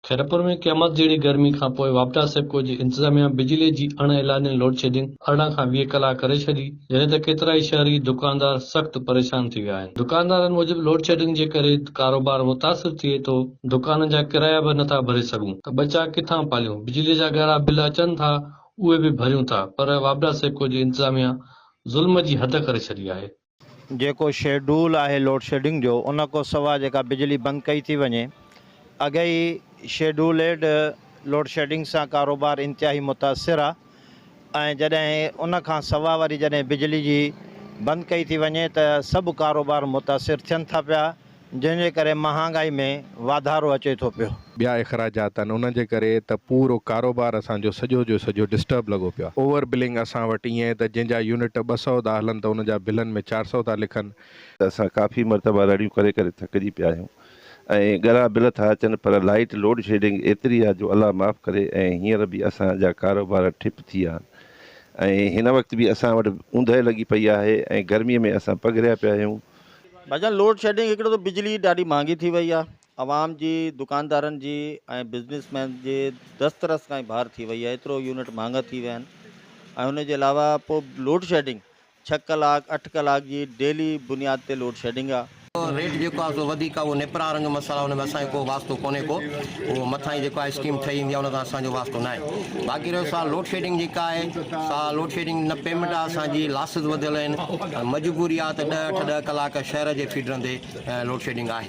خيرپور ۾ قيامت جهڙي گرمي کانپوء واپڊا سيپڪو جي انتظاميا بجلي جي اڻ اعلانيل لوڊشيڊنگ 18 کان 20 ڪلاڪ ڪري ڇڏي، جڏهن ته ڪيترائي شهري، دڪاندار سخت پريشان ٿي ويا آهن. دڪاندارن موجب لوڊشيڊنگ جي ڪري ڪاروبار متاثر ٿئي ٿو، دڪانن جا ڪرايا به نٿا ڀري سگهون ته ٻچا ڪٿان پاليون، بجلي جا ڳرا بل اچن ٿا اهي به ڀريون ٿا پر واپڊا سيپڪو جي انتظاميا ظلم جي حد ڪري ڇڏي آهي. جيڪو شيڊول آهي لوڊشيڊنگ جو ان کان سوا جيڪا بجلي بند ڪئي ٿي وڃي اڳ ئي شيڊوليڊ لوڊشيڊنگ سان ڪاروبار انتهائي متاثر آ ۽ جڏهن ان کان سوا وري جڏهن بجلي جي بند ڪئي ٿي وڃي ته سڀ ڪاروبار متاثر ٿين ٿا پيا جنهن جي ڪري مهانگائي ۾ واڌارو اچي ٿو پيو. ٻيا اخراجات آهن انهن جي ڪري ته پورو ڪاروبار اسان جو سڄو جو سڄو ڊسٽرب لڳو پيو آهي. اوور بلنگ اسان وٽ ائين ته جنهن جا يونٽ 200 ٿا هلن ته ان جا بلن ۾ 400 ٿا لکن. ته اسان ڪافي مرتبا رڙيون ڪري ڪري ٿڪجي پيا آهيون ۽ ڳرا بل ٿا اچن پر لائيٽ لوڊ شيڊنگ ايتري آهي جو الله معاف ڪري ۽ هينئر به اسان جا ڪاروبار ٺپ ٿي ويا آهن ۽ هن وقت به اسان وٽ اوندهه لڳي پئي آهي ۽ گرمي ۾ اسان پگهريا پيا آهيون. ڀائيجان لوڊ شيڊنگ هڪڙو ته بجلي ڏاڍي مهانگي ٿي وئي آهي عوام جي دڪاندارن جي ۽ بزنس مين جي دسترس کان ئي ٻاهر ٿي وئي آهي ايترو يونٽ مهانگا ٿي ويا آهن ۽ ان جي علاوه پوء لوڊ شيڊنگ ڇهه ڪلاڪ اٺ ڪلاڪ جي ڊيلي بنياد تي لوڊ شيڊنگ آهي. ريٽ جيڪو آهي سو وڌيڪ آهي اهو نيپرا وارن جو مسئلو آهي ان ۾ اسان جو ڪو واسطو ڪونهي ڪو اهو مٿان ئي جيڪو آهي اسڪيم ٺهي ايندي آهي ان سان اسان جو واسطو ناهي باقي رهيو سوال لوڊ شيڊنگ جيڪا آهي سا لوڊ شيڊنگ نه پيمنٽ آهي اسان جي لاسز وڌيل آهن مجبوري آهي ته ڏهه اٺ ڏهه ڪلاڪ شهر جي فيڊرن تي لوڊ شيڊنگ آهي.